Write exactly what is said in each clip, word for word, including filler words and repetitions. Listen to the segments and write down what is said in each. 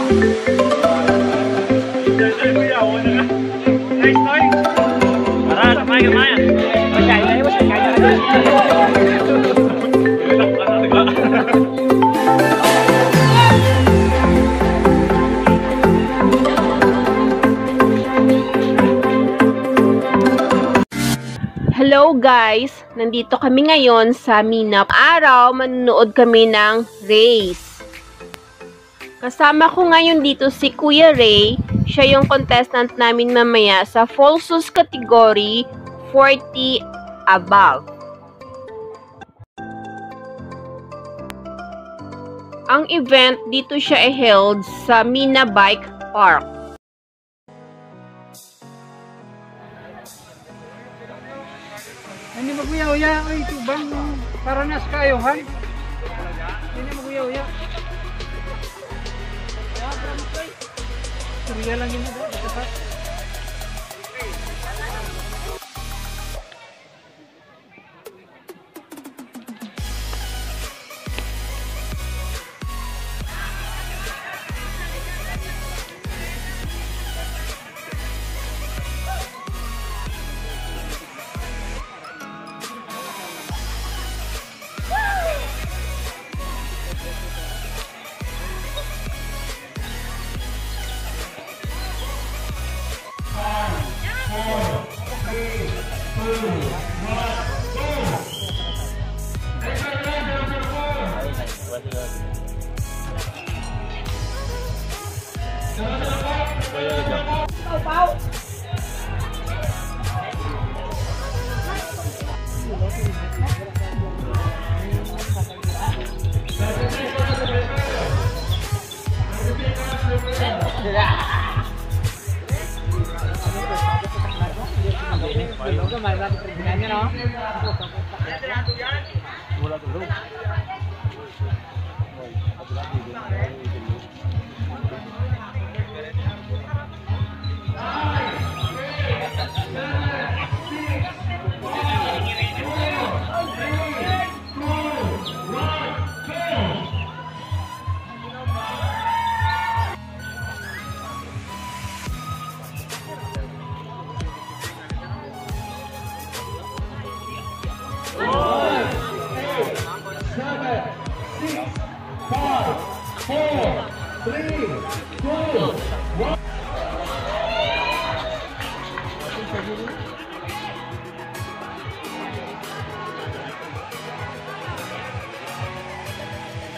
Nice, nice. Tara, kamay, kamay. Hello guys! Nandito kami ngayon sa Mina. Araw, manunood kami ng race. Kasama ko ngayon dito si Kuya Ray. Siya yung contestant namin mamaya sa Falsus category, forty above. Ang event dito siya i-held sa Mina Bike Park. Hindi mag-uya-uya, oy, tubang, para nas kaayohan. Hindi mag-uya-uya. Istorya lang yun, basta pa.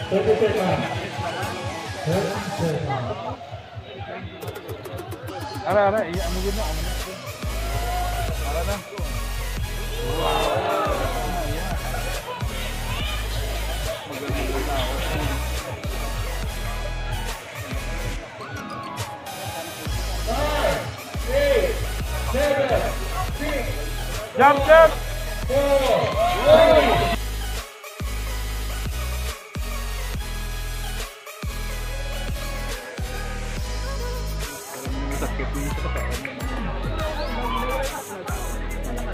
Thirty seconds. Thirty seconds. Ara, ara, iya, amo gid na, amo na. Ara na. Wow! Ayan. Magaling na tao. Five, eight, seven, six, jump, jump! Four, three.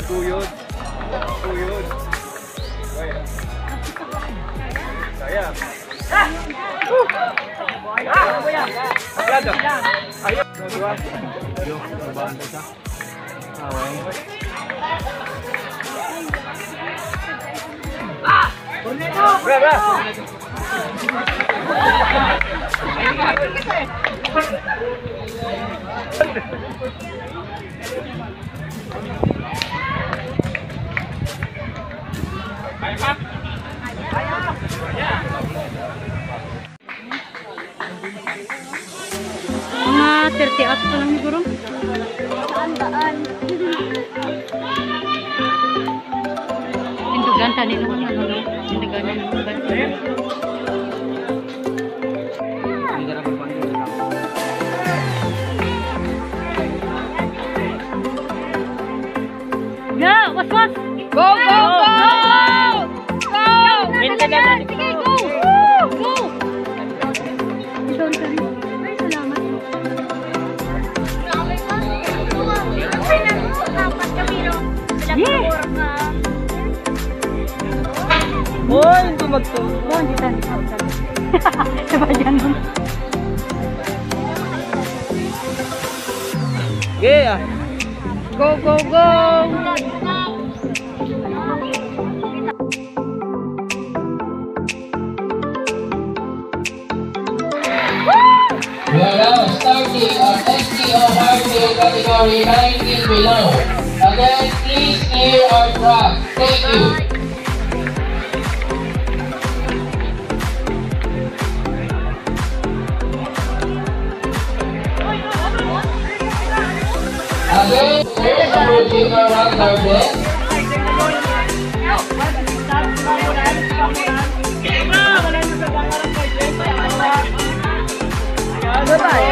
Tuyod. Tuyod. Kaya. Kaya. Ayun. Bra, bra. Mga thirty up pa lang siguro. Saan daan? Tindugan tani naman, ano, no? Tindugan naman. Ga, waswas! Go, go, go! Go! Wait, wait, wait, wait. Sige, go! Go! Sorry, sorry. Ay, salamat. Yes! Hoy, hindi magtuo. Oh, hindi tayo. Sabay yan. Yeah. Go, go, go! We are now starting our X C O hardtail category nine and below. Again, please clear our track. Thank you. Again, first approaching our round target. Bye-bye.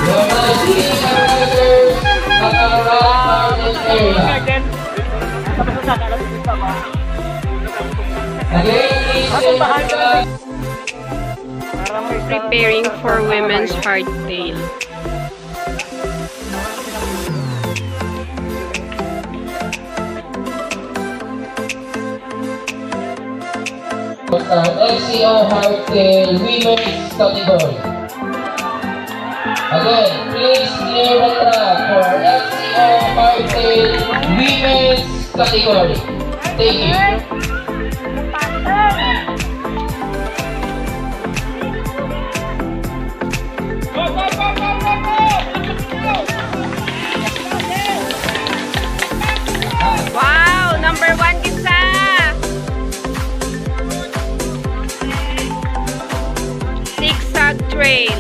Your last leading riders at our round target area. Again, please stay focused. Preparing for women's hardtail. Our X C O hardtail women's category. Again, please clear the track for X C O hardtail women's category. Thank you. Wow, number one gid sa Zigzag Trail.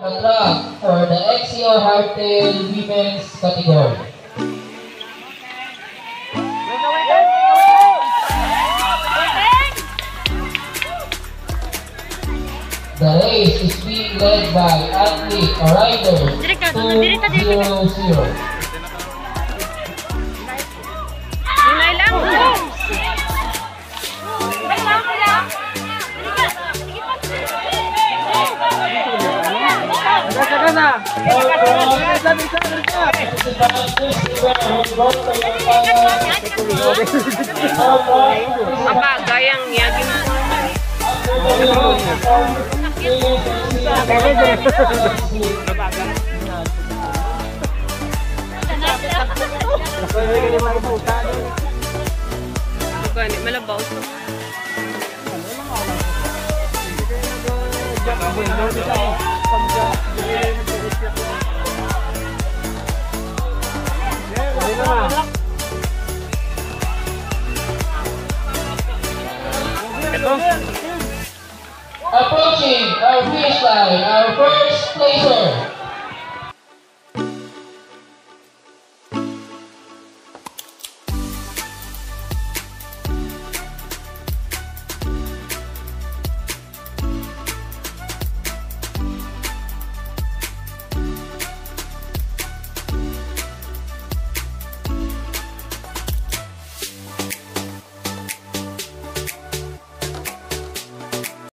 The track for the X C O Hardtail Women's category. The race is being led by athlete or rider Diri ka, diri ka, diri ka. Two zero zero. Hinay lang. Apa, gayang niya, gin- Gani, malabaw to.